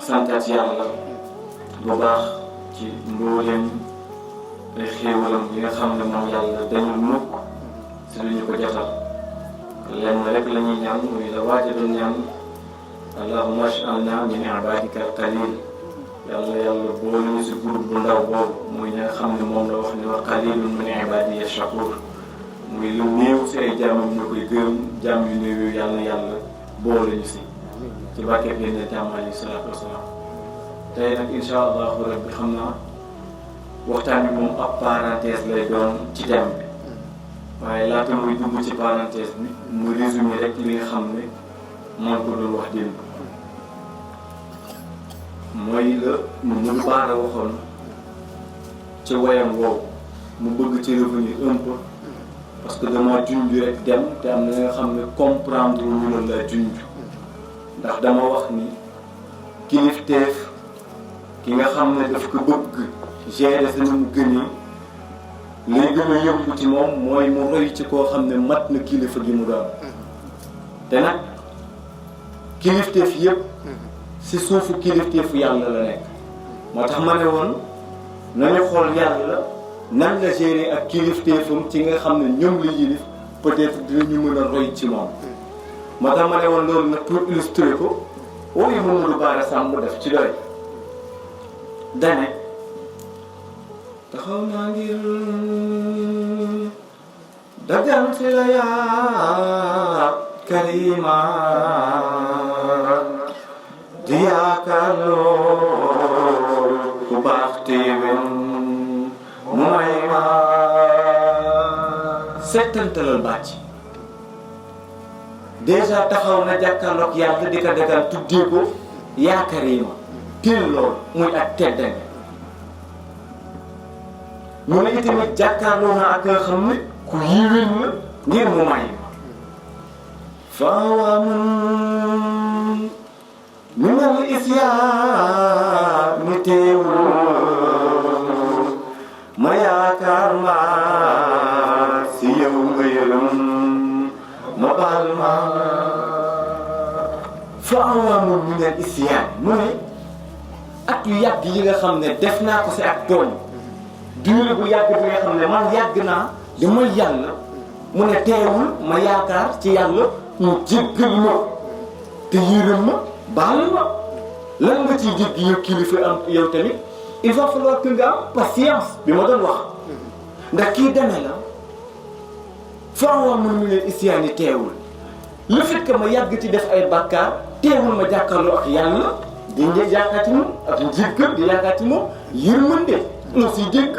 santaat yàlla bu baax ci mbooleem ay xéewalam yi nga xam ne moom yàlla dañu mukk si lu ñu ko jotal lenn rek la ñuy ñaan muy la waaja doon ñaan allahumma ij'alna min ibadika al-qalil yàlla boole ñu si groupe bu ndaw boobu muy ñi nga xam ne moom la wax ni wa qalilun min ibadiya shakur muy lu néew si ay jaamam ñu koy gërëm jaam yu néew yu yàlla boole ñu si ci barkeeb yéen tam alayhi salaatu wasalaam tey nag incha allahu rabbi xam naa waxtaan bi moom ab parenthèse lay doon ci thème bi waaye laata muy dugg ci parenthèse bi mu résumé rek li nga xam ne moo ko doon wax démb mooy la mu baara waxoon ci wayam woowu mu bëgg ci revenir un peu parce que dama junj rek dem te am na nga xam ne comprendre lu ñu la junj ndax dama wax ni kilifteef ki nga xam ne daf ko bëgg gérer sa nu mu gënee lay gën a yëngu ci moom mooy mu roy ci koo xam ne mat na kilifa gi mu doon te nag kilifteef yëpp si suufu kilifteefu yàlla la nekk moo tax ma ne woon nañu xool yàlla nan la gérer ak kilifteefam ci nga xam ne ñoom la yilif peut-être dinañu mën a roy ci moom moo tax ma ne woon loolu nag pour illustrer ko wooyu Mamadou Bara Samb mu def ci doy dane taxaw naa ngir dagante la yaa karima di yaakaar lool ku baax téewen mu may ma settantalal bàcc déjà taxaw na jàkkaarloog yàlla di ko dagal tuddee ko yaa karima teel lool muy ak teddange mu ne itamit jàkkaarloo na ak nga xam ne ku yiwén la ngir mu may ma faawamun minal isyaa mi teewul ma yaakaar ma si yow nga yërëm ma baal ma faawamun minal isyaa mu ne at yu yàgg yi nga xam ne def naa ko si ak tooñ durée bu yàgg bi nga xam ne man yàgg naa di mooy yàlla mu ne teewul ma yaakaar ci yàlla mu jéggal ma te yërëm ma baal ma lan nga ciy jéggi yow kilifa am yow tamit il va falloir que nga am patience bi ma doon wax ndax kii demee la faawa mun mu ne isyaani teewul le fait que ma yàgg ci def ay bàkkaar teewul ma jàkkaarloo ak yàlla di yaakaar ci moom ak njéggal di yaakaar ci moom yërmande aussi dégg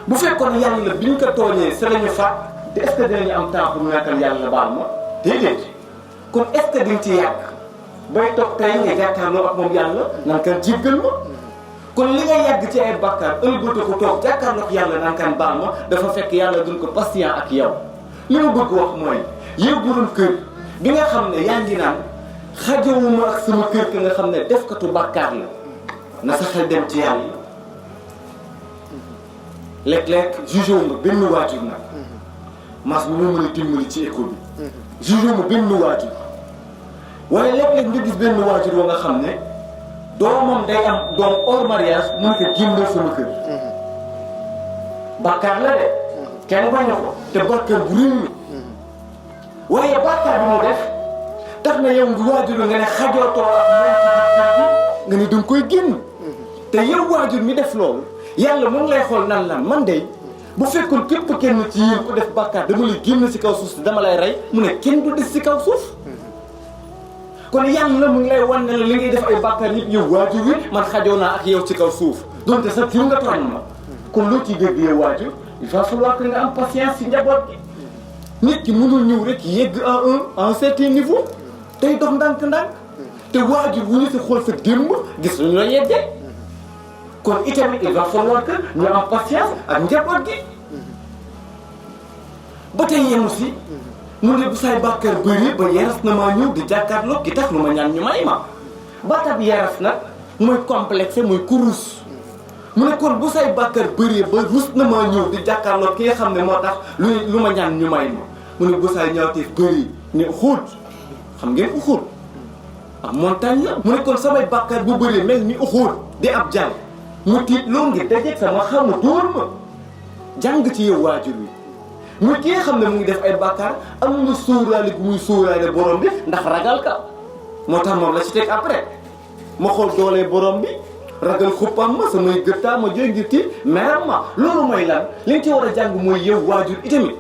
bu fekkoon yàlla bi ñu ko tooñee sa la ñu faat te est-ce que dinañu am temps pour nekkal yàlla baal ma déedéet kon est-ce que dañ ci yàgg bay toog tey nga jàkkaarloo ak moom yàlla nan kan jéggal ma kon li nga yàgg ci ay bàkkaar ëlbata ko toog jàkkaarloo ak yàlla nan kan baal ma dafa fekk yàlla duñ ko patient ak yow li ma bëgg wax mooy yow borom kër bi nga xam ne yaa ngi naan xajawuma ak sama kër ka nga xam ne defkatu bàkkaar la na sa xel dem ci yàlla léeg-léeg jugé wu ma benn waajur nag mas bi mu mën a dimbali ci école bi jugé wu ma benn waajur waaye léeg-léeg nga gis benn waajur wa nga xam ne doomam day am doom hors mariage mun ko génneel sama kër bàkkaar la de kenn bañ na ko te bàkkaar bu réew mi waaye bàkkaar bi mu def tax na yow nga waajur nga ne xajootoo ak moom ci bàkkaar bi nga ne danga koy génn te yow waajur mi def loolu yàlla mu ngi lay xool nan la man de bu fekkoon képp kenn ci yéen ko def bàkkaar dama lay génn si kaw suuf si dama lay rey mu ne kenn du des si kaw suuf kon yàlla mu ngi lay wan ne la li ngay def ay bàkkaar yëpp yow waajur wi man xajoo naa ak yow ci kaw suuf donte sax fi nga tooñ ma kon loo ciy dégg yow waajur il va falloir que nga am patience si njaboot gi nit ki mënul ñëw rek yegg à un certain niveau tey dox ndànk-ndànk te waajur wu ñu si xool sa démb gis lu ñu la yeggee kon itamit il va falloir que ñu am patience ak njaboot gi ba tey yemu si mu ne bu say bàkkaar bëri ba yaras na maa ñëw di jàkkaarloo gi tax lu ma ñaan ñu may ma baatab yaras nag mooy complexe mooy kurus mu ne kon bu say bàkkaar bëri ba rus na maa ñëw di jàkkaarloo ki nga xam ne moo tax lu ma ñaan ñu may ma mu ne bu say ñaawteef bëri ne xuut xam ngeen xuut ab montagne la. mu ne kon samay bàkkaar bu bëree mel ni uxóor di ab jàng mu tiit loo ngir dajeeg sama xamu dóor ma jàng ci yow waajur wi. mu ki nga xam ne mu ngi def ay bàkkaar amuñu sóoraale gu muy sóoraale borom bi ndax ragal ka moo tax moom la ci teg après ma xool doolee borom bi ragal xuppam ma samay gëttaa ma jooy ngir tiit meram ma loolu mooy lan li nga ci war a jàng mooy yow waajur itamit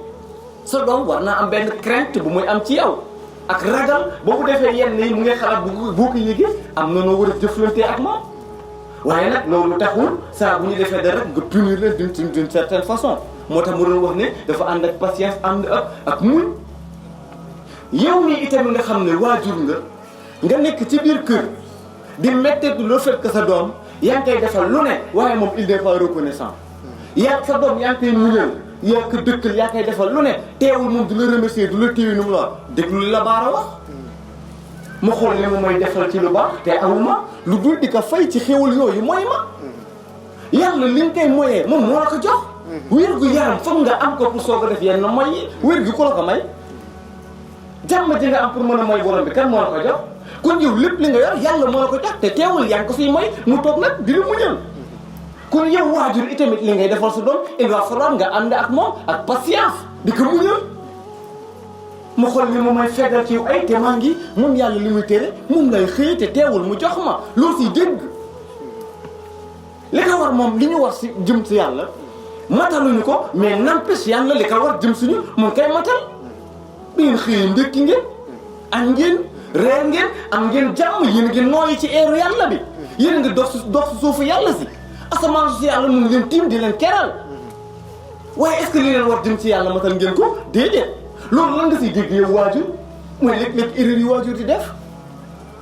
sa doom war naa am benn crainte bu muy am ci yow ak ragal boo ko defee yenn yi mu ngi xalaat boo ko yëgee am na noo war a jëflante ak moom waaye nag loolu taxul saa bu ñu defee dara nga punir leen d'une certaine façon moo tax mu doon wax ne dafa ànd ak patience ànd ak muñ yow nii itamit nga xam ne waajur nga nekk ci biir kër di metteetu le fait que sa doom yaa ngi koy defal lu ne waaye moom il n'est pas reconnaissant yaa sa doom yaa ngi koy muñal yaa ko dëkkal yaa koy defal lu ne teewul moom du la remercier du la téye nu mu la déglu la baara wax ma xool li mu may defal ci lu baax te awuma lu dul di ko fay ci xéwal yooyu mooy ma yàlla li nga koy moyee moom moo la ko jox wér gu yaram foog nga am ko pour soog a def yenn moy yi wér gi ku la ko may jàmm ji nga am pour mën a moy borom bi kan moo la ko jox kon yow lépp li nga yor yàlla moo la ko jox te teewul yaa ngi ko fiy moy mu toog nag di la muñal kon yow waajur itamit li ngay defal sa doom il va falloir nga ànd ak moom ak patience di ko muñal ma xool ni mu may fegal ci yow ay te maa ngi moom yàlla li muy tere moom lay xëy te teewul mu jox ma loo siy dégg li ko war moom li ñu war si jëm si yàlla mataluñu ko mais n'empêche yàlla li ko war jëm suñu mu ngi koy matal bi ngeen xëyee ndékki ngeen añ ngeen reer ngeen am ngeen jàmm yéen ngi nooyi ci eeru yàlla bi yéen ngi dox si suufu yàlla si asamaan si yàlla mu ngi leen tiim di leen keral waaye est-ce que li leen war jëm ci yàlla matal ngeen ko déedéet loolu lan nga siy dégg yow waajur mooy léeg-léeg erreur yi waajur di def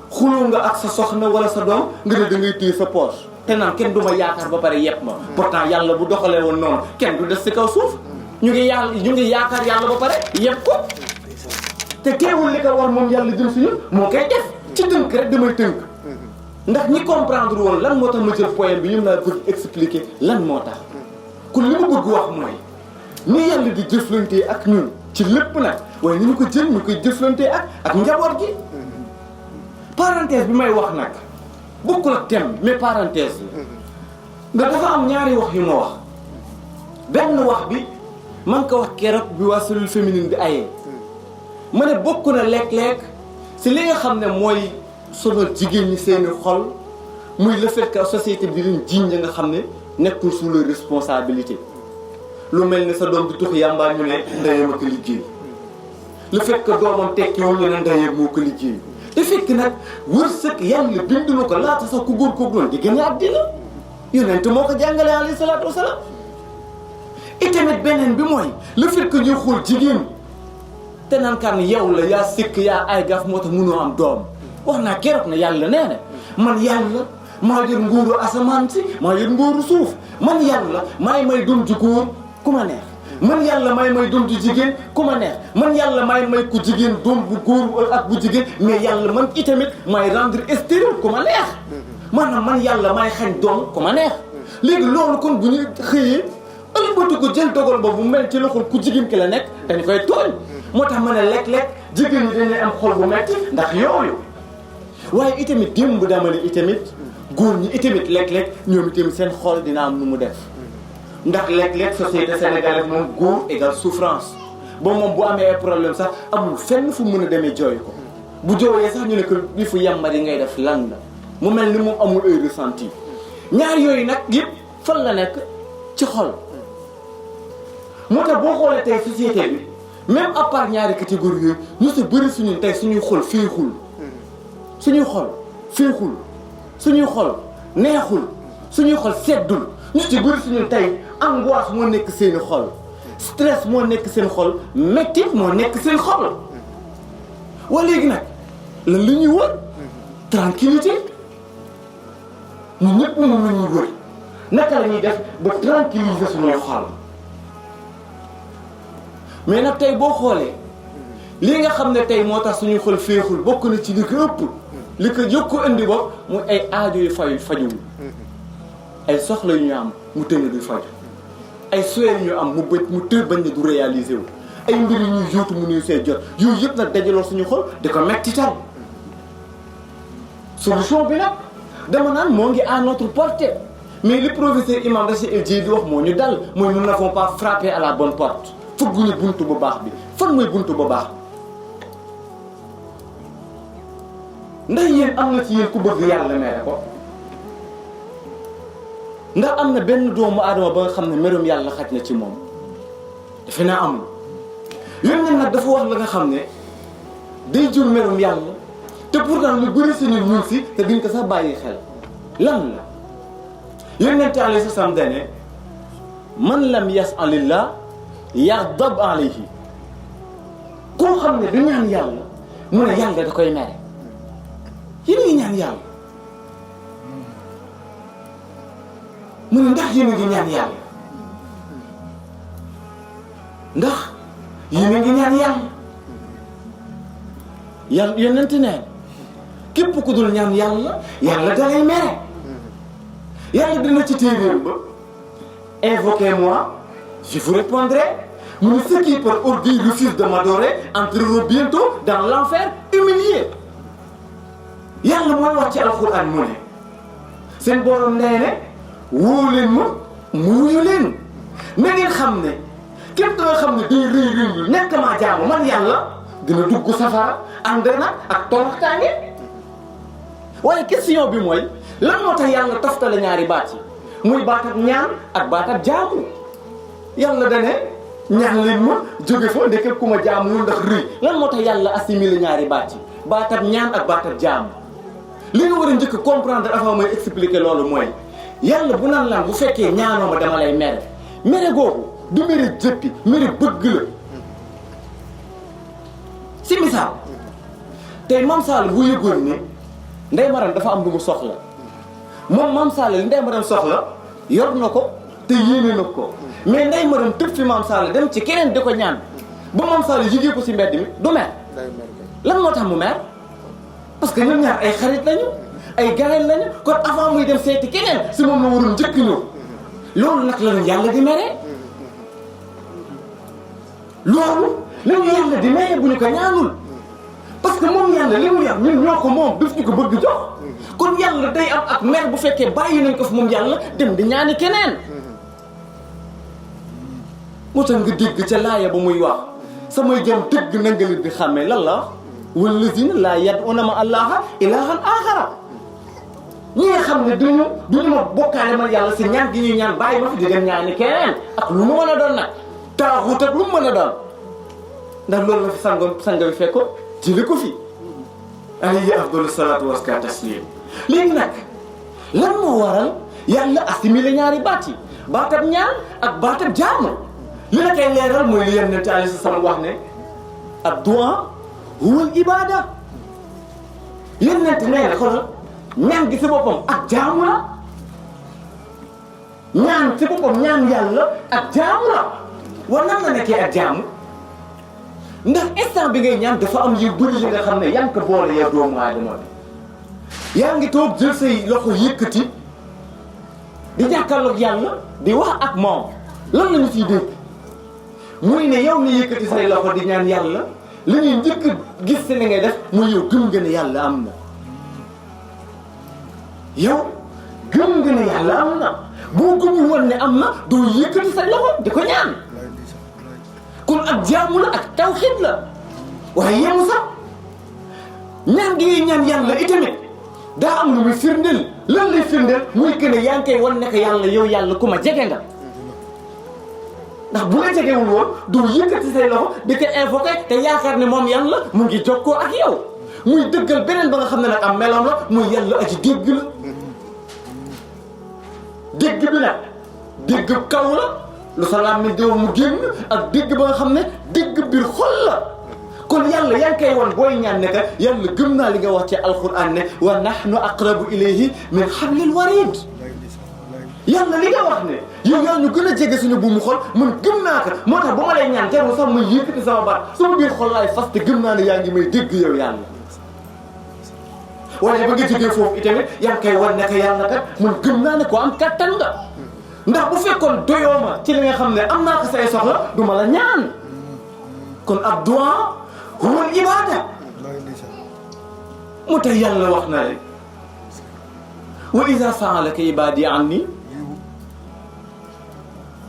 xuloo nga ak sa soxna wala sa doom nga ne da ngay téye sa poche te naan kenn du ma yaakaar ba pare yépp ma pourtant yàlla bu doxalee woon noonu kenn du des si kaw suuf ñu ngi yaakaar yàlla ba pare yépp ko te teewul li ko war moom yàlla jëm suñu moo koy def ci tënk rek damay tënk ndax ñi comprendre woon lan moo tax ma jël poème bi ñu laa bëgg expliquer lan moo tax kon li ma bëgg wax mooy ni yàlla di jëflantee ak ñun ci lépp nag waaye ni ñu ko jël ñu koy jëflantee ak njaboot gi parenthèse bi may wax nag bokkul ak thème mais parenthèse la nga dafa am ñaari wax yu ma wax benn wax bi man ko wax keroog bi waa cellule féminine bi ayee ma ne bokk na léeg-léeg si li nga xam ne mooy sonal jigéen ñi seeni xol muy le fait que société bi leen jiiñ nga xam ne nekkul sous leur responsabilité lu mel ni sa doom di tux yàmbaa ñu ne ndeyam a ko liggéey le fait que doomam tekkiwul ñu ne ndeyam moo ko liggéey te fekk nag wërsëg yàlla bind na ko laata sax ku góor kooku noonu di gën a àddina yonent moo ko jàngale alayhi salaatu wasalaam itamit beneen bi mooy le fait que ñuy xool jigéen te naan kan yow la yaa sikk yaa ay gaaf moo tax mënoo am doom wax naa keroog na yàlla nee na man yàlla maa yor nguuru asamaan si maa yor nguuru suuf man yàlla maay may doom ju góor ku ma neex man yàlla may doom ju jigéen ku ma neex man yàlla may ku jigéen doom bu góor ak bu jigéen mais yàlla man itamit may rendre stérile ku ma neex maanaam man yàlla may xañ doom ku ma neex léegi loolu kon bu ñu xëyee ëlbatu ko jël dogal boobu mel ci loxol ku jigéen ki la nekk dañ koy tooñ moo tax ma ne lekk-lekk jigéen ñi dañuy am xol bu metti ndax yooyu waaye itamit démb dama ne itamit góor ñi itamit lekk-lekk ñoom itamit seen xol dina am nu mu def ndax lekk-lekk société sénégalaise moom góor égale souffrance ba moom bu amee ay problème sax amul fenn fu mën a demee jooy ko bu jooyee sax ñu ne que bi fu yàmbar yi ngay def lan la mu mel ni moom amul ay ressenti ñaar yooyu nag yëpp fan la nekk ci xol moo tax boo xoolee tey société bi même à part ñaari catégorie yooyu ñu si bëri suñu tey suñuy xol féexul suñuy xol féexul suñuy xol neexul suñuy xol seddul ñu si bëri suñu tey angoisse moo nekk seeni xol stress moo nekk seen xol mettit moo nekk seen xol waa léegi nag lan la ñuy wër tranquillité ñun ñëpp moom la ñuy wër naka la ñuy def ba tranquilliser suñuy xol mais nag tey boo xoolee lii nga xam ne tey moo tax suñuy xol féexul bokk na ci li ko ëpp li ko yokku indi bopp muy ay aajo yu fajuwul ay soxla yu ñu am mu tënk du faju ay souhait yu ñu am mu bëj mu tër bañ ne du réaliser wu ay mbir yu ñuy yóotu mu nuy see jot yooyu yëpp nag dajaloo suñu xol di ko mettital solution bi nag dama naan moo ngi à notre portée mais le professeur Imam Rachid El Djidi wax moo ñu dal mooy nous n'avons pas frappé à la bonne porte fugguñu buntu bu baax bi fan mooy buntu bu baax ndax yéen am na ci yéen ku bëgg yàlla mere ko ndax am na benn doomu aadama ba nga xam ne merum yàlla xaj na ci moom defe naa amul yéen nag dafa wax la nga xam ne day jur merum yàlla te pourtant lu bëri si nit ñun si te duñ ko sax bàyyi xel lan la yonent alayhi salaam dane man lam yas'alillah yaghdab alayhi koo xam ne du ñaan yàlla mu ne yàlla da koy mere yéen a ngi ñaan yàlla mu ne ndax yéen a ngi ñaan yàlla ndax yéen a ngi ñaan yàlla yàlla yonent ne képp ku dul ñaan yàlla yàlla da lay mere yàlla dina ci téeréem ba invoquez-moi je vous répondrai mu ne ceux qui par orgueil refusent de m'adorer entreront bientôt dans l'enfer humiliés yàlla mooy wax ci alxuraan mu ne seen borom nee ne woo leen ma mu wuyu leen na ngeen xam ne képp nga xam ne day rëy rëy nekk maa jaamu man yàlla dina dugg safara ànd na ak toroxtaange waaye question bi mooy lan moo tax yàlla toftale ñaari baat yi muy baat ak ñaan ak baat ak jaamu yàlla da ne ñaan leen ma jóge fa ndeke ku ma jaamu ndax rëy lan moo tax yàlla assimilé ñaari baat yi baat ak ñaan ak baat ak jaamu li nga war a njëkk comprendre avant mooy expliquer loolu mooy yàlla bu naan lan bu fekkee ñaanoo ma dama lay mere mere googu du mere jëppi mere bëgg la si misaal tey Mame Sall bu yëgoon ne Ndeye Marème dafa am lu mu soxla moom Mame Sall li Ndeye Marème soxla yor na ko te yéene na ko mais Ndeye Marème tëb fi Mame Sall dem ci keneen di ko ñaan ba Mame Sall yëgee ko si mbedd mi du mer lan moo tax mu mer parce que ñoom ñaar ay xarit lañu ay gaayal lañu kon avant muy dem seeti keneen si moom la waroon njëkk ñëw loolu nag la ñu yàlla di mere loolu la ñu yàlla di mere bu ñu ko ñaanul parce que moom yàlla li mu yar ñun ñoo ko moom daf ñu ko bëgg jox kon yàlla day am ak mer bu fekkee bàyyi nañ ko fi moom yàlla dem di ñaani keneen moo tax nga dégg ca laaya ba muy wax samay jëm dëgg na nga leen di xàmmee lan la wallazina laa yad'una ma allaha ilahan axara ñi nga xam ne duñu ma bokkaale man yàlla si ñaan gi ñuy ñaan bàyyi ma fi di dem ñaani keneen ak lu mu mën a doon nag taaxut ak lu mu mën a doon ndax loolu la fi sanga bi fekk ko jële ko fi alayhi afdalu salaatu wa taslim léegi nag lan moo waral yàlla assimilé ñaari baat yi baatab ñaan ak baatab jaamu li la koy leeral mooy li Yonent alayhi salaam wax ne ad-du'a huwa al-ibada Yonent nee na xoolal ñaan gi si boppam ak jaamu la ñaan si boppam ñaan yàlla ak jaamu la war nan la nekkee ak jaamu ndax instant bi ngay ñaan dafa am yu bëri yi nga xam ne yaa ngi ko boole yow doomu aadama bi yaa ngi toog jël say loxo yëkkati di jàkkaarloog yàlla di wax ak moom lan la ñu ciy dégg muy ne yow mi yëkkati say loxo di ñaan yàlla li ñuy njëkk gis si li ngay def muy yow gëm nga ne yàlla am na yow gëm nga ne yàlla am na boo gëmul woon ne am na doo yëkkati say loxo di ko ñaan kon ak jaamu la ak tawxiid la waaye yemu sax ñaan gi ngay ñaan yàlla itamit daa am lu muy firndeel lan lay firndeel muy que ne yaa ngi koy wan ne que yàlla yow yàlla ku ma jege nga ndax bu la jegewul woon doo yëkkati say loxo di ko invoqué te yaakaar ne moom yàlla mu ngi jokkoo ak yow muy dëggal beneen ba nga xam ne nag am meloom la muy yàlla aji dégg la dégg bi nag dégg kaw la lu sa làmmiñ di wax mu génn ak dégg ba nga xam ne dégg biir xol la kon yàlla yaa ngi koy wan booy ñaan ne que yàlla gëm naa li nga wax ci alquran ne wa nahnu aqrabu ilayhi min hablil warid yàlla li nga wax ne yow yaa ñu gën a jege suñu buumu xol man gëm naa ko moo tax ba ma lay ñaan jarul sax muy yëkkati sama baat sama biir xol laay fas te gëm naa ne yaa ngi may dégg yow yàlla waaye ba nga jógee foofu itamit yaa ngi koy wan ne que yàlla kat man gëm naa ne ko am kattan nga ndax bu fekkoon doyoo ma ci li nga xam ne am naa ko say soxla du ma la ñaan kon ab du'a huwa al ibada moo tax yàlla wax na rek wa iza sa'alaka ibadi anni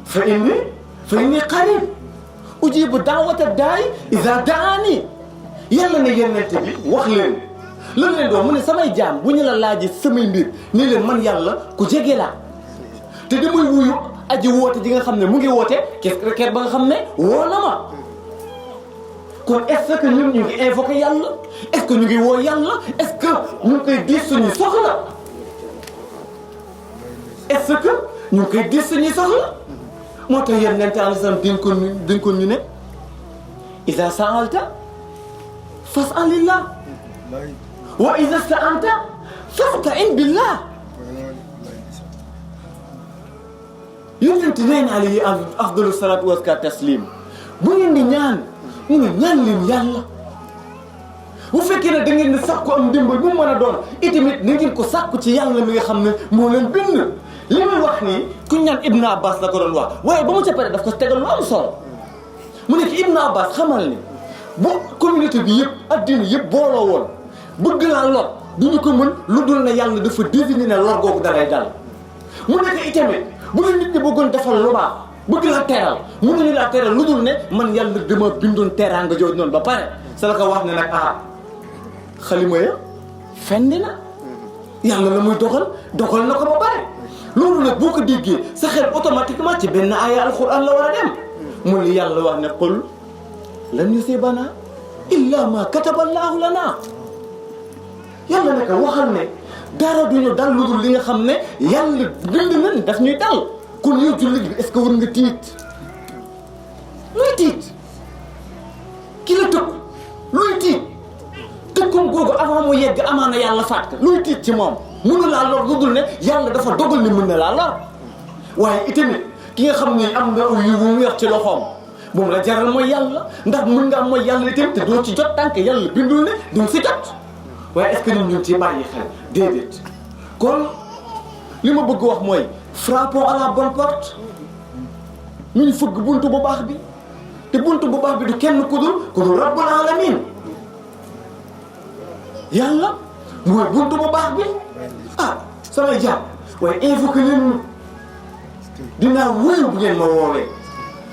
fa inni qarib ujibu da'wata da'i iza da'ani. yàlla ne yonent bi wax leen lan leen doon mu ne samay jaam bu ñu la laajee samay mbir ni leen man yàlla ku jege laa te damay wuyu aji woote ji nga xam ne mu ngi woote kees ba nga xam ne woo na ma. kon est-ce que ñun ñu ngi invoqué yàlla est-ce que ñu ngi woo yàlla est-ce que ñu ngi koy diis suñuy soxla est-ce que ñu ngi koy diis suñuy soxla moo tax yonent alislam dañ ko ñu ne iza sa'alta fas'alillah wa iza sta'anta fasta'in billah. yonent nee na alayhi afdalu salaatu wa taslim bu ngeen di ñaan mu ne ñaan leen yàlla bu fekkee ne da ngeen di sàkku am ndimbal bu mu mën a doon itamit na ngeen ko sàkku ci yàlla mi nga xam ne moo leen bind. li muy wax nii ku ñaan Ibn Abbas la ko doon wax waaye ba mu ca pare daf ko tegal lu am solo mu ne ki Ibn Abbas xamal ni bu communauté bi yëpp addina yëpp booloo woon bëgg laa lor du ñu ko mën lu dul ne yàlla dafa désigné ne lor googu dalay dal. mu nekk itamit bu la nit ñi bëggoon defal lu baax bëgg laa teral mënuñu laa teral lu dul ne man yàlla dama bindoon teraanga jooju noonu ba pare sa la ko wax ne nag xalima ya fendi na yàlla la muy dogal na ko ba pare. loolu nag boo ko déggee sa xel automatiquement ci benn aaya alxuraan la war a dem mu li yàlla wax ne qul lan yusiibanaa illaa maa kataballaahu lanaa. yàlla ne ko waxal ne dara duñu dal lu dul li nga xam ne yàlla bind na daf ñuy dal. kon yow jullit bi est-ce que war nga tiit luy tiit ki la tëkk luy tiit tëkkum googu avant mu yegg amaana yàlla faat ka luy tiit ci moom mënu laa lor lu dul ne yàlla dafa dogal ni mën na laa lor. waaye itamit ki nga xam ne am nga yu mu yor ci loxoom moom la jaral mooy yàlla ndax mën nga am mooy yàlla itamit te doo ci jot tànk yàlla bindul ne duñ si jot. waaye est-ce que ñun ñu ngi ciy bàyyi xel déedéet. kon li ma bëgg wax mooy frappons à la bonne porte ñu ngi fëgg buntu bu baax bi te buntu bu baax bi du kenn ku dul rabbul alamin. yàlla mooy buntu bu baax bi samay jàpp waaye invoqué leen ñu dinaa wuyu bu ngeen ma woowee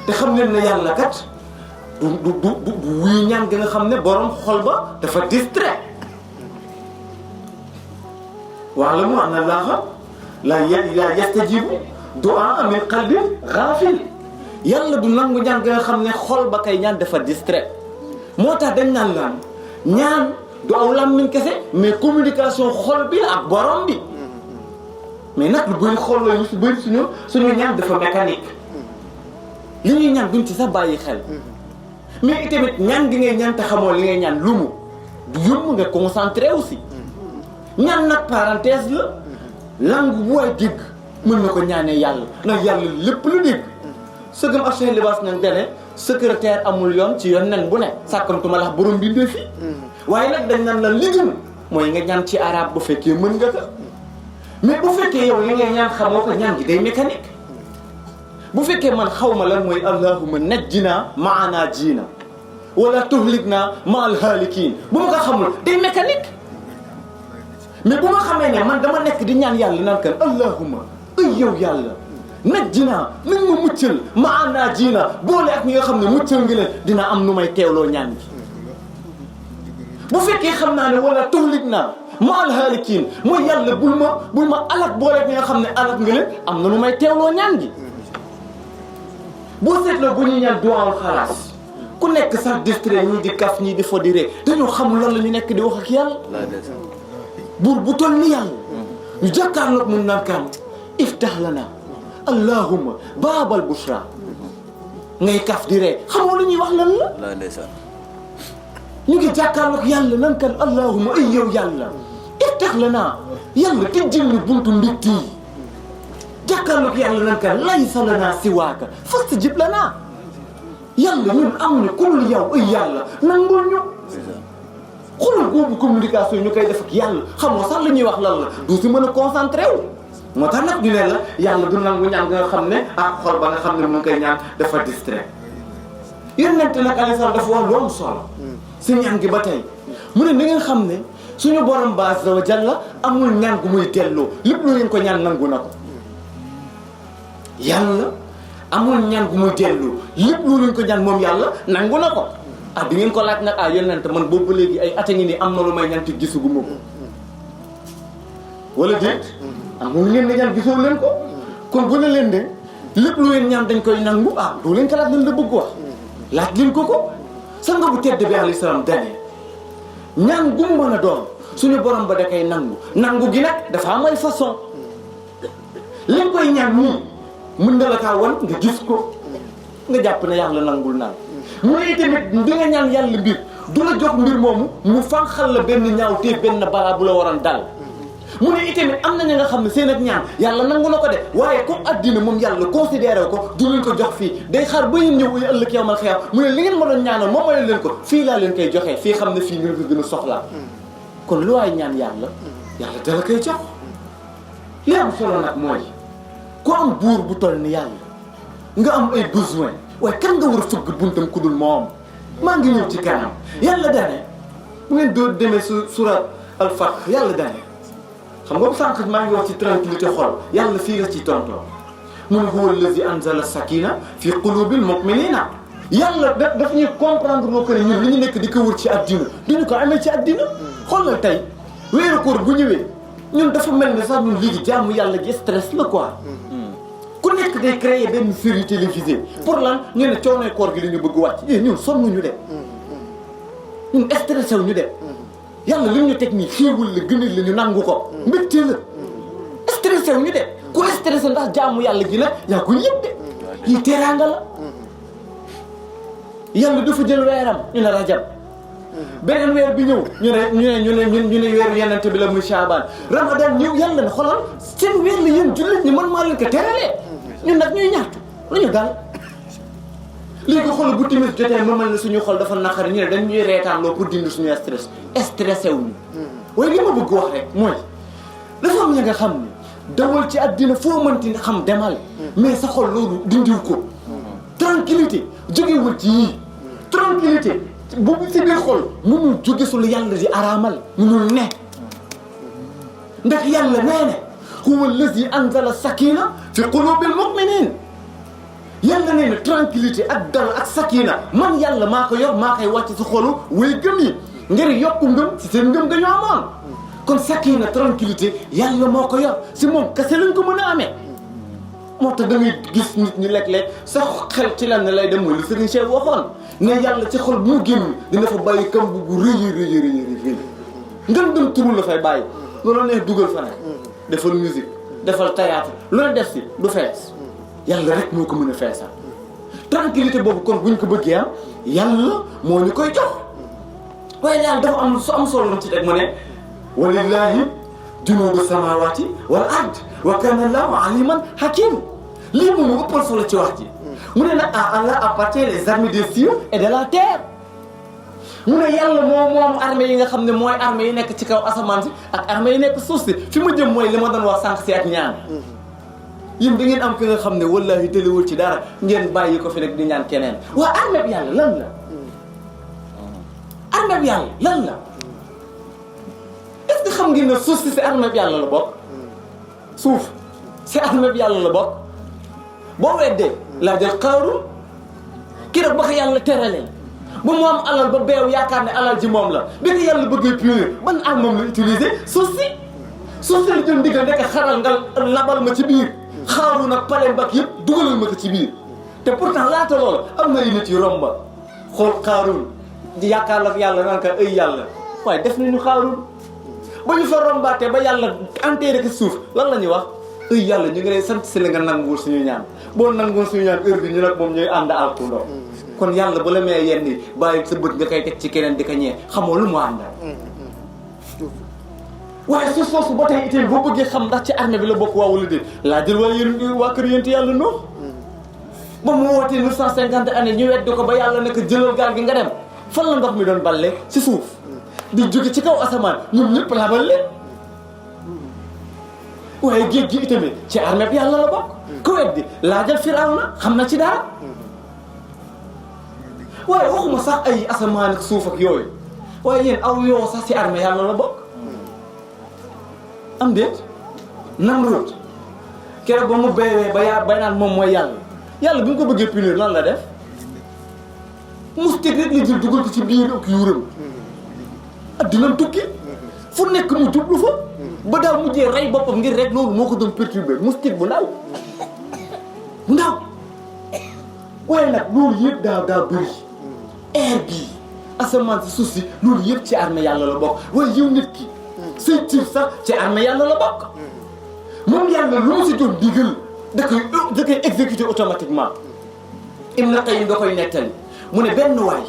te xam leen ne yàlla kat du wuyu ñaan gi nga xam ne borom xol ba dafa distrait. wa'lamu anna Allaha la yastajibu du'a min qalbin ghafil. yàlla du nangu ñaan gi nga xam ne xol ba kay ñaan dafa distrait. moo tax dañ naan laan ñaan du aw làmmiñ kese mais communication xol bi la ak borom bi. mais nag lu bëri xol la ñu si bëri suñu ñaan dafa mécanique li ñuy ñaan duñ ci sax bàyyi xel. mais itamit ñaan gi ngay ñaan te xamoo li ngay ñaan lu mu du yomb nga concentré aussi. ñaan nag parenthèse la langue bu waay dégg mën na ko ñaanee yàlla nag yàlla lépp lu dégg. sëgëm ak Cheikh Libaas nag dene secrétaire amul yoon ci yoon nen bu ne sàkkantuma lax borom bindee fi. waaye nag dañ naan la li gën mooy nga ñaan ci arabe bu fekkee mën nga ko. mais bu fekkee yow li ngay ñaan xamoo ko ñaan gi day mécanique. bu fekkee man xaw ma lan mooy allahumma najjina maana jiina wala tuhlikna ma al halikin bu ma ko xamul day mécanique. mais bu ma xamee ne man dama nekk di ñaan yàlla naan kan allahumma ay yow yàlla najjina nañ ma muccal maana jiina boole ak ñi nga xam ne muccal ngi leen dina am nu may teewloo ñaan gi. bu fekkee xam naa ne wala tuhlikna ma al halikin mooy yàlla bul ma alak boole ak ñi nga xam ne alak nga leen am na nu may teewloo ñaan gi. boo seetloo bu ñuy ñaan duwaawul xalaas ku nekk sax distrait ñii di kaf ñii di fo di ree dañoo xamul lan la ñu nekk di wax ak yàlla. buur bu toll ni yàlla ñu jàkkaarloog mun naan kaan iftah lana allahumma baabal bushra ngay kaf di ree xamoo lu ñuy wax lan la. ñu ngi jàkkaarloog yàlla naan kaan allahumma ay yow yàlla iftah lana yàlla tijjil ñu buntu mbégte yi. jàkkaarloog yàlla nan ka laysa lanaa siwaaka fastajib lanaa yàlla ñun amuñu ku dul yow ay yàlla nangul ñu. xoolal boobu communication ñu koy def ak yàlla xamoo sax li ñuy wax lan la du si mën a concentré wu. moo tax nag ñu ne la yàlla du nangu ñaan nga xam ne xol ba nga xam ne mu ngi koy ñaan dafa distrait. yonent nag alayhi salaam dafa wax lu am solo si ñaan gi ba tey mu ne na ngeen xam ne suñu borom ba azza wa jalla amul ñaan gu muy delloo lépp lu ngeen ko ñaan nangu na ko yàlla amul ñaan gu muy delloo lépp lu ngeen ko ñaan moom yàlla nangu na ko di ngeen ko laaj nag yonent man boobu léegi ay at a ngi nii am na lu may ñaan te gisuguma ko wala déet am na lu ngeen di ñaan gisoo leen ko kon bu ne leen de lépp lu ngeen ñaan dañ koy nangu doo leen ko laaj leen la bëgg wax laaj leen ko sanga bu tedd bi alayhi salaam dane ñaan gu mu mën a doon suñu borom ba da koy nangu gi nag dafa am ay façon leen koy ñaan nii mën na la kaa wan nga gis ko nga jàpp ne yàlla nangul naan mu ne tamit di nga ñaan yàlla mbir du la jox mbir moomu mu fànqal la benn ñaaw te benn balaa bu la waroon dal mu ne itamit am na ña nga xam ne seen ak ñaan yàlla nangu na ko de waaye comme addina moom yàlla considéré ko du leen ko jox fii day xaar ba yéen ñëw ëllëg yawmal xiyaam mu ne li ngeen ma doon ñaanal moom ma leen ko fii laa leen koy joxee fii xam ne fii ngeen ko gën a soxlaa kon lu waay ñaan yàlla dala koy jox li am solo nag mooy ku am buur bu toll ni yàlla nga am ay besoin waaye kan nga war a fëgg buntam ku dul moom maa ngi ñëw ci kanam yàlla dane bu ngeen doo demee surat al-Fath yàlla dane xam nga bu sànq maa ngi wax ci tranquillité xol yàlla fii la ci tontoo mun huwa allazi anzala sakina fi qulubil mu'minina yàlla daf ñuy comprendre loo ko ne ñun li ñu nekk di ko wër ci addina duñu ko amee ci addina xoolal tey weeru koor bu ñëwee ñun dafa mel ni sax ñun léegi jaamu yàlla gi stress la quoi ku nekk day créer benn série télévisée pour lan ñu ne coonoy koor gi la ñu bëgg wàcc ñun sonn ñu dem ñun stressé wu ñu dem yàlla li ñu teg nii xéewul la gënal la ñu nangu ko mbégte la stressé wu ñu dem ku stressé ndax jaamu yàlla gi nag yaa ko yëg de yi teraanga la yàlla dafa jël weeram ñu ne rajab beneen weer bi ñëw ñu ne weeru yenente bi la muy Shaabaan Ramadan ñëw yàlla ne xoolal seen weer la yéen jullit ñi man maa leen ko teralee ñun nag ñuy ñaatu lu ñu dal léegi xool bu timis jotee ma mel ne suñu xol dafa naqari ñu ne dañ ñuy reetaan loo pour dindi suñu stressé wuñu waaye li ma bëgg wax rek mooy dafa am ña nga xam ni dawal ci àddina foo mënti xam demal mais sa xol loolu dindiw ko tranquillité jógewul ci yii tranquillité boobu si biir xol mënul jóge su lu yàlla di araamal mënul ne ndax yàlla nee ne huwa allazi anzala sakina fi qulubil mu'minin yàlla nee na tranquillité ak dal ak sakina man yàlla maa ko yor maa koy wàcc si xolu way gëm yi ngir yokku ngëm si seen ngëm dañoo amoon kon sakina tranquillité yàlla moo ko yor si moom kese lañ ko mën a amee moo tax da ngay gis nit ñi léeg-léeg sa xel ci lan ne lay dem mooy li Serigne Cheikh waxoon ne yàlla ci xol bu mu génn dina fa bàyyi kam bu rëy ngën dem turu la fay bàyyi loolu neex dugal fa ne defal musique defal théâtre loolu def si du fees yàlla rek moo ko mën a feesal tranquillité boobu kon buñ ko bëggee am yàlla moo ñu koy jox waaye yàlla dafa am su am solo ci teg mu ne walillahi junuudu samawati wal ard wa kana Allahu aliman hakim lii moom mu ëppal solo ci wax ji mu ne nag à Allah appartient les armées des cieux et de la terre mu ne yàlla moom armée yi nga xam ne mooy armée yi nekk ci kaw asamaan si ak armée yi nekk suuf si fi ma jëm mooy li ma doon wax sànq si ak ñaan yéen da ngeen am ki nga xam ne wallahi tëliwul ci dara ngeen bàyyi ko fi nag di ñaan keneen waa armée bi yàlla lan la armée bi yàlla lan la est-ce que xam ngeen ne suuf si armée bi yàlla la bokk suuf si armée bi yàlla la bokk boo weddee laa jël Qaaruun kii rek ba ko yàlla teralee ba mu am alal ba beew yaakaar ne alal ji moom la bi ko yàlla bëggee punir ban arme la utiliser suuf si la jël ndigal nekk xaral nga labal ma ci biir Qaaruun ak Palembak yëpp dugalal ma ko ci biir te pourtant laata loolu am na ay nit yu romba xool Qaaruun di yaakaar la yàlla naan ka ay yàlla waaye def nañu Qaaruun ba ñu fa rombaatee ba yàlla enterré ko suuf lan la ñuy wax ay yàlla ñu ngi lay sant si la nga nanguwul suñu ñaan boo nanguwul suñu ñaan heure bi ñu nag moom ñooy ànd alkundoo kon yàlla bu la mee yenn yi bàyyi sa bët nga koy teg ci keneen di ko ñee xamoo lu mu àndal waaye su soosu ba tey itam boo bëggee xam ndax ci armée bi la bokk waa wala déet laa jël waa kër yénti yàlla Nuux ba mu wootee 950 années ñu weddi ko ba yàlla ne ko jëlal gaal gi nga dem fan la ndox mi doon balle ci suuf di jóge ci kaw asamaan ñoom ñëpp labal leen waaye géej gi itamit ci armée bi yàlla la bokk ku weddi laajal Firawna xam na ci dara waaye waxuma sax ay asamaan ak suuf ak yooyu waaye yéen aw yoo sax ci armée yàlla la bokk am déet Namrud keroog ba mu béyee ba naan moom mooy yàlla bi mu ko bëggee punir lan la def moustique rek la jël dugal ko ci biir ak yuuram addinam tukki fu nekk mu jublu fa ba daaw mujjee rey boppam ngir rek loolu moo ko doon perturbé moustique bu ndaw waaye nag loolu yëpp daa bëri air bii asamaan si suuf si loolu yëpp ci armée yàlla la bokk waaye yow nit ki say cër sax ci armée yàlla la bokk moom yàlla lu mu si doon digal da koy exécuter automatiquement Ibn Qayyim da koy nettali mu ne benn waay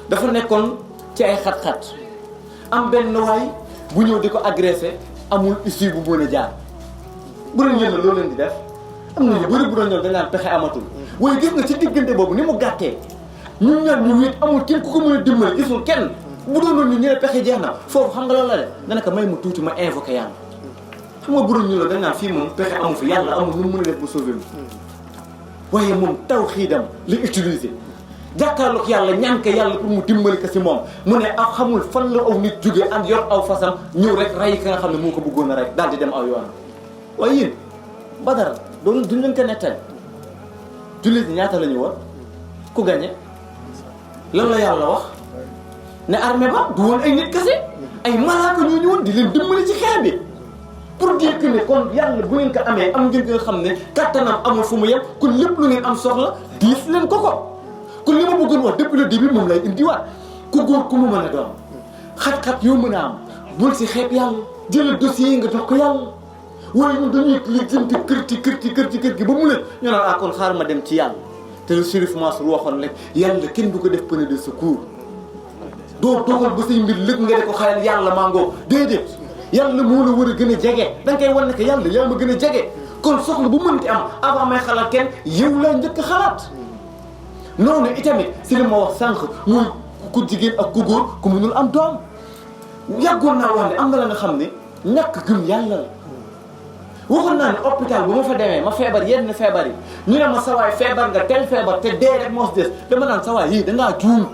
dafa nekkoon ci ay xat-xat am benn waay bu ñëw di ko agressé amul issue bu mën a jaar bu doon yéen loolu leen di def am na ñu bëri bu doon ñëw dañ naan pexe amatul waaye gis nga ci diggante boobu ni mu gàttee ñu ñaar ñu wéet amul kenn ku ko mën a dimbali gisul kenn bu doon ñu ne pexe jeex na foofu xam nga lan la de dana ko may mu tuuti ma invoqué yàlla xam nga bu doon ñu la dañ naan fii moom pexe amu fi yàlla amul nu mu mën a def bu sauver mu waaye moom tawxiidam li utiliser jàkkaarloog yàlla ñaan ko yàlla pour mu dimbali ko si moom mu ne ak xamul fan la aw nit jógee ak yor aw fasam ñëw rek rey ka nga xam ne moo ko bëggoon a rey daal di dem aw yoon waaye yéen Badar doon duñ leen ko nettali jullit ñaata la ñu woon ku gagné lan la yàlla wax ne armée ba du woon ay nit kese ay malaaka ñoo ñu woon di leen dimbali ci xeex bi pour dire que ne kon yàlla bu ngeen ko amee am ngeen nga xam ne kattanam amul fu mu yem kon lépp lu ngeen am soxla diis leen ko kon li ma bëggoon wax depuis le début moom lay indiwaat ku góor ku mu mën a doon xat-xat yoo mën a am bul si xeeb yàlla jëlal dossier yi nga jox ko yàlla waaye ñun dañuy lijjanti kër gi ba mu ne ñu naan kon xaar ma dem ci yàlla te le Chérif Mansour waxoon rek yàlla kenn du ko def pneu de secours doo dogal ba say mbir lëg nga de ko xayal yàlla mangoo déedéet yàlla moo la war a gën a jege da nga koy wan ne que yàlla yaa ma gën a jege kon soxla bu mënti am avant may xalaat kenn yow laa njëkk a xalaat noonu itamit si li ma wax sànq muy ku jigéen ak ku góor ku mënul am doom yàggoon naa wax ne am na la nga xam ne ñàkk gëm yàlla la waxoon naa ne hôpital bu ma fa demee ma feebar yenn feebar yi ñu ne ma sawaay feebar nga tel feebar te dee rek moo si des dama naan sawaay yii dangaa juum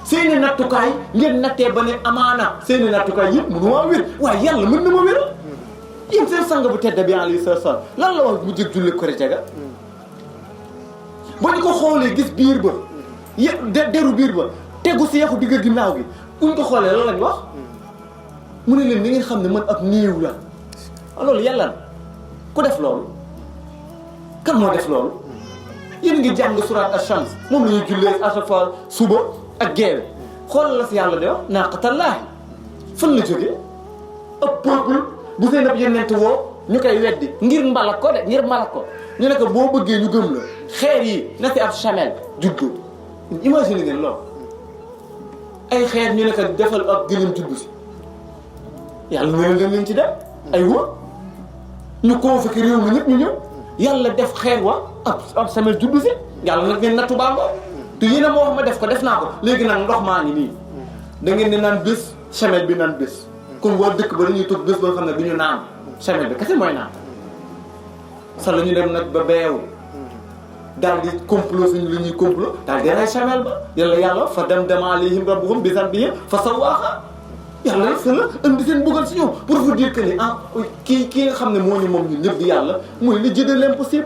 seeni nattukaay ngeen nattee ba ne amaana seeni nattukaay yëpp mënu maa wér waaye yàlla mën na ma wéral yéen seen sang bu tedd bi alayhi salaam lan la wax mu jëg julli korite ga ba ñu ko xoolee gis biir ba deru biir ba tegu si yaxu digg ginnaaw gi buñ ko xoolee lan lañ wax mu ne leen ni ngeen xam ne man ab néew la loolu yàlla na ku def loolu kan moo def loolu yéen ngi jàng surat ash-shams moom la ñuy jullee à chaque fois suba ak geewe xoolal la si yàlla de wax naaqatallaahi fan la jógee ab peuple bu seen ab yenent woo ñu koy weddi ngir mbalak ko de ngir mbalak ko ñu ne ko boo bëggee ñu gëm la xeer yi na si ab chamel juddu imagine ngeen loolu ay xeer ñu ne ko defal ab gëlëm juddu si yàlla na leen ci dem ay wa ñu convoqué réew mi ñëpp ñu ñëw yàlla def xeer wa ab chamel juddu si yàlla nag ngeen nattu baangoo te yéen a ma wax ma def ko def naa ko léegi nag ndox maa ngi nii da ngeen di naan bés chamel bi naan bés kon waa dëkk ba dañuy toog bés ba nga xam ne du ñu naan chamel bi kese mooy naan sa la ñu dem nag ba beewu daal di complot suñu li ñuy complot daal di rey chamel ba yàlla fa dem alayhim rabbuhum bi zanbihim fa sawwaaha yàlla rek la indi seen buggal si ñoom pour vous dire que ni kii nga xam ne moo ñu moom ñun ñëpp di yàlla mooy li jëde l'impossible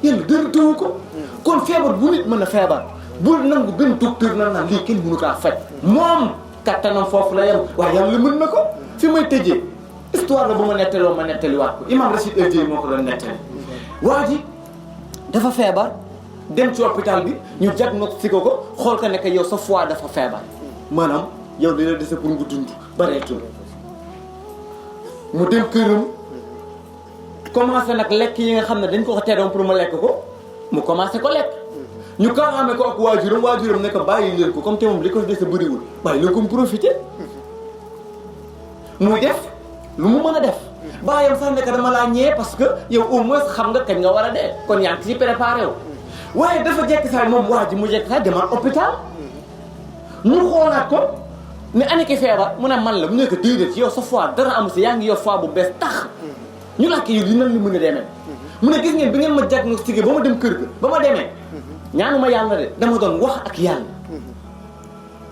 yàlla dara tëwu ko kon feebar bu nit mën a feebar bul nangu benn docteur naan lii kenn mënu kaa faj moom kattanam foofu la yem waaye yàlla mën na ko fi may tëjee histoire la bu ma nettaloo ma nettaliwaat ko imam Rachid El Dieye moo ko doon nettali waa ji dafa feebar dem ci hôpital bi ñu diagnostiqué ko xool ko ne que yow sa foie dafa feebar maanaam yow dina dese pour nga dund bareetul mu dem këram commencé nag lekk yi nga xam ne dañ ko teroon pour mu lekk ko mu commencé ko lekk ñu xamee ko ak waajuram ne ko bàyyi leen ko comme te moom li ko dese bëriwul bàyyi leen ko mu profité muy def lu mu mën a def bàyyam sax ne ko dama laa ñëwee parce que yow au moins xam nga kañ nga war a dee kon yaa ngi ci préparé wu waaye dafa jekk saay moom waa ji mu jekk saay demal hôpital ñu xoolaat ko ne ani ki feebar mu ne man la mu nekk déedéet yow sa foie dara amu si yaa ngi yor foie bu bees tax ñu laaj ko yow li nan li mën a demee mu ne gis ngeen bi ngeen ma diagnostiqué ba ma dem kër ga ba ma demee ñaanuma yàlla de dama doon wax ak yàlla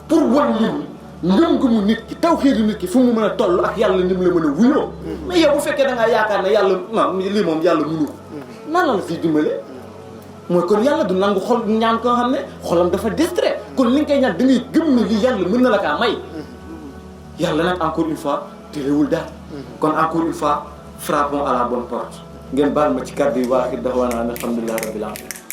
pour wan leen ngëm-ngëmu nit ki tawhiidu nit ki fu mu mën a toll ak yàlla ni mu la mën a wuyoo mais yow bu fekkee da ngaa yaakaar ne yàlla lii moom yàlla mënu ko nan la fiy dimbale mooy kon yàlla du nangu xol ñaan koo xam ne xolam dafa distrait kon li nga koy ñaan da ngay gëm ne lii yàlla mën na la kaa may yàlla nag encore une fois terewul daal kon encore une fois frappons à la bonne porte ngeen baal ma ci kàddu yi waaxit dafa wanaa alhamdulilah rabbil alamin